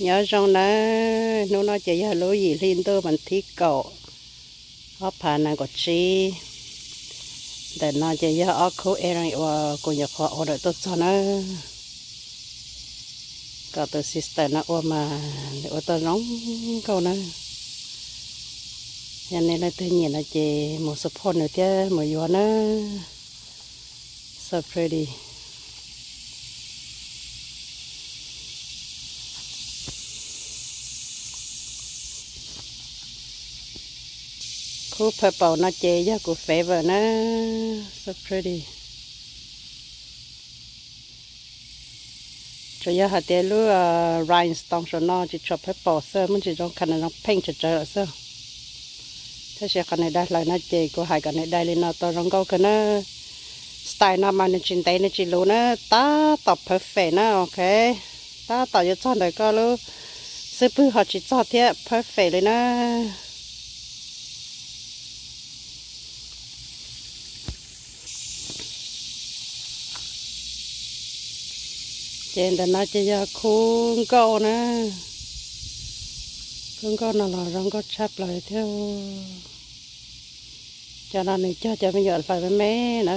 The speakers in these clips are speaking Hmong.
Nyob zoo nawb, hnub no ces yog lub yim hli ntuj vas thib kaum, ob phav nees nkaum tsib. Ntawm no ces yog ob khub earring uas kuv nyuam qhuav order tuaj txog na. Kom tus sister no ua mas nws ua tau zoo nkauj na. Yog nej leej twg nyiam no ces mus support nws thiab mus yuav na. So pretty. Khub purple no ces yog kuv favorite na. So pretty. Tsuas yog hais tias lub rhinestone saum no tsis tshua purple xwb, muaj ntsis zoo kha zoo pink tsawv tsawv lawm xwb. Tab sis qhov nws dai hlaws no ces kuv hais kom nws dai li no tau zoo nkauj kawg na. Style no mas nws tsis ntev nws tsis luv na, tab tom perfect na, ok. Tab tom yuav txog ntawm koj lub xub pwg ho tsis txog thiab, perfect li na. Ces ntawm no ces yog khub nkauj na. Khub nkauj no los zoo nkauj tshaj plaws thiab. Cov no nws cog cov me nyuam hlaws me me na.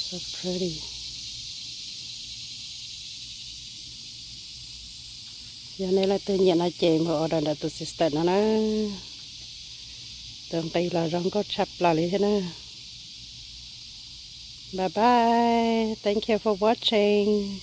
So pretty. Yog nej leej twg nyiam no ces mus order ntawm tus sister no na. Tus nqi los zoo nkauj tshaj plaws li thiab na. Bye bye. Thank you for watching.